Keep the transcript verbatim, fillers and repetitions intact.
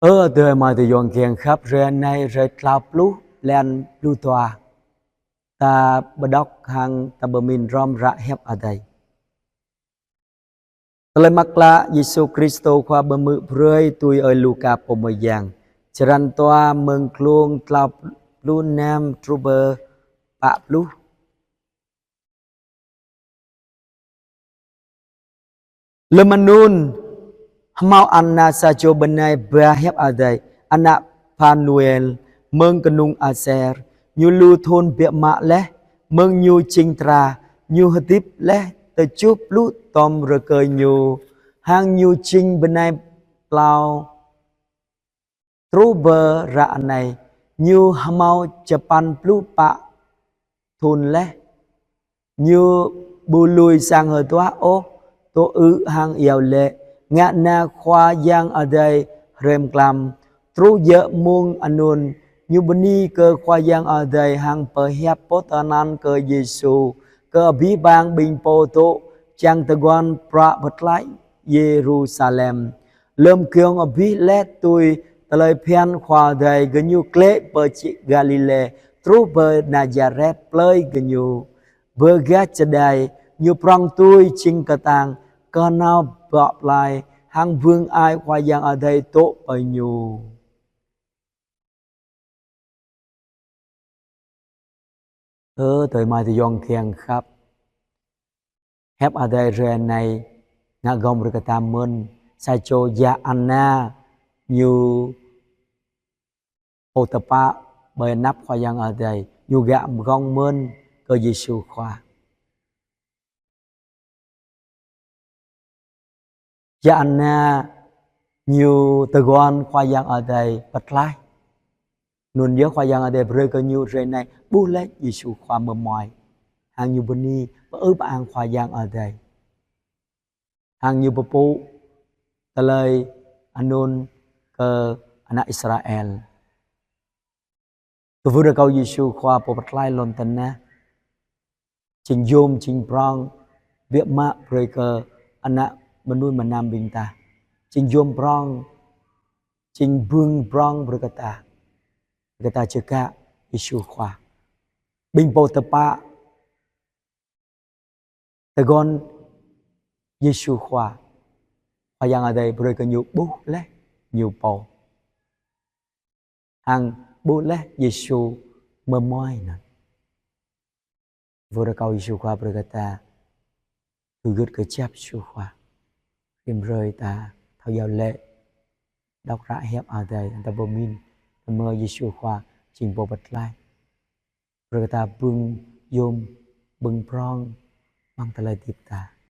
Ơ adơi amai ayŏng kiăng khăp, hrơi anai hrơi tlâo pluh blan pluh dua. Ta pơđŏk hăng ta pơmĭn hrŏm hră Hiăp Adai. Tơlơi Mơak Klă Yêsu Kristô Khua pơhmư̆ brơi tui ơi Luka pô mơyang. Črăn dua, mơ̆ng glông tlâo pluh năm truh pơ pă pluh. Lơm anŭn, hmâo Anna sa čô bơnai ba Hiăp Adai, ană Phanuel, mơ̆ng kơnung Aser. Ñu lu thŭn biă mă laih, mơ̆ng ñu jing dra, ñu hơdip laih tơjuh pluh tŏm rơkơi ñu, hăng ñu jing bơnai plao. Truh pơ ră anai, ñu hmâo čơpăn pluh pă thŭn laih. Ñu ƀu lui sang hơduah ôh, tŭ ư hăng iâu laĭ, ngă na Khua Yang Adai hrĕm klăm. Truh djơ̆ mông anŭn, ñu bơni kơ Khua Yang Adai hăng pơhiăp pơtơnăn kơ Yêsu, kơ abih bang ƀing pô dŏ čang tơguan prăk pơtlaih Yêrusalem. Lơm giŏng abih laih tui tơlơi phiăn Khua Adai, gơñu klĕ pơ čư̆ Galilê, truh pơ Nazaret plơi gơñu. Bơ gah čơđai, ñu prŏng tui jing kơtang, kơnao bă plai, hăng bưng ai Khua Yang Adai dŏ pơ ñu. Ơ adơi amai ayŏng kiăng khăp, Hiăp Adai hrơi anai ngă gơ̆ng brơi kơ ta mơ̆n, sa čô yă Anna, ñu pô tơpă ƀơi anăp Khua Yang Adai, ñu gơ̆ng mơ̆n kơ Yêsu Khua. Yă Anna ñu tơguan Khua Yang Adai pơtlaih. Anŭn yơh Khua Yang Adai brơi kơ ñu hrơi anai ƀuh laih Yêsu Khua mơmoi. Hăng ñu bơni pơư pơang Khua Yang Adai. Hăng ñu pơpŭ tơlơi anŭn kơ ană Israel. Tơvŭr rơkâo Yêsu Khua pô pơtlaih lŏn tơnah. Jing yôm, jing prŏng, biă mă brơi kơ ană mơnuih mơnam ƀing ta. Jing yôm prŏng, jing bưng prŏng brơi kơ ta. Brơi kơ ta čơkă Yêsu Khua. Ƀing pô tơpă tơguan Yêsu Khua, Khua Yang Adai brơi kơ ñu ƀuh laih ñu pô. Hăng ƀuh laih Yêsu mơmoi anŭn. Tơvŭr rơkâo Yêsu Khua brơi kơ ta tui gưt kơjăp Yêsu Khua. Rĭm hrơi ta thâo iâu laĭ, đŏk hră Hiăp Adai, ta pơmĭn, ta mơ̆ Yêsu Khua jing pô pơtlaih. Brơi kơ ta bưng yôm, bưng prŏng amăng tơlơi hơdip ta.